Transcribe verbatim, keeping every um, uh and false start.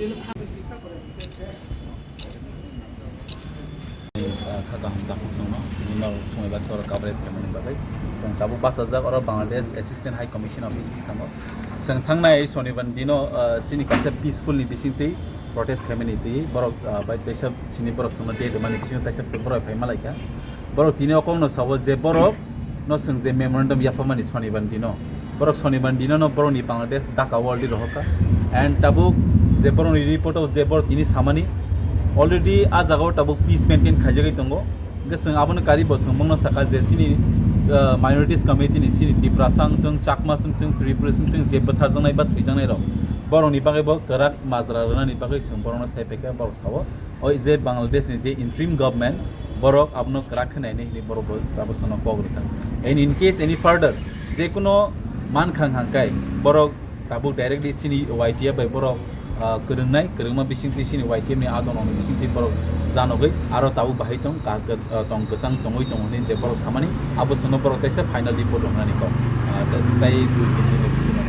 Kha kaham takhuk chwngno, tini no chwngwi baksa oro coverage khaimani bagwi. Chwng tabuk bachajak oro Bangladesh Assistant High Commission Office bwskango. Chwng thangnai Sonibar dino, ah, chini kaisa peaceful ni bisingtwi protest khaimani twi borok, ah, bai teisa chini borok chwngno date rwmani bisingo teisa borok phai malaikha. Borok tini o kokno sao je borok no chwng je memorandum yapharmani Sonibar dino. Borok Sonibar dino no borokni Bangladesh Dhaka o already rohorkha. And tabuk je borokni report o je borok tini samani already a jaga o tabuk peace maintain khaijagwi tongo. Hwnkhe chwng abono karibo chwng bongno sakha je chini, ah, minorities community ni chini Tiprasa wngthung, Chakma wngthung, Tripura wngthung, je bwtharjaknai ba thwijaknai rok borokni bagwi bo kwrak majra rwnani bagwi chwng borokno sai phaikha, borok sao. O je Bangladesh ni je interim government, borok abono kwrak khe nainai hinwi borok bo tabuk chwngno kok rwkha. And in case any further je kuno mankha hwnkha khe borok tabuk directly chini Y T F bai borok, ah, kwrwngnai, kwrwngma bisingtwi chini Y T F ni adon oni bisingtwi borok janogwi aro tabuk bahai tong, ka-, ka-, ah, tong kwchang tongwi tong hinwi je borok samani, abo chwngno borok teisa final report rwnani kok, ah, tei dui tin din ni bisingo.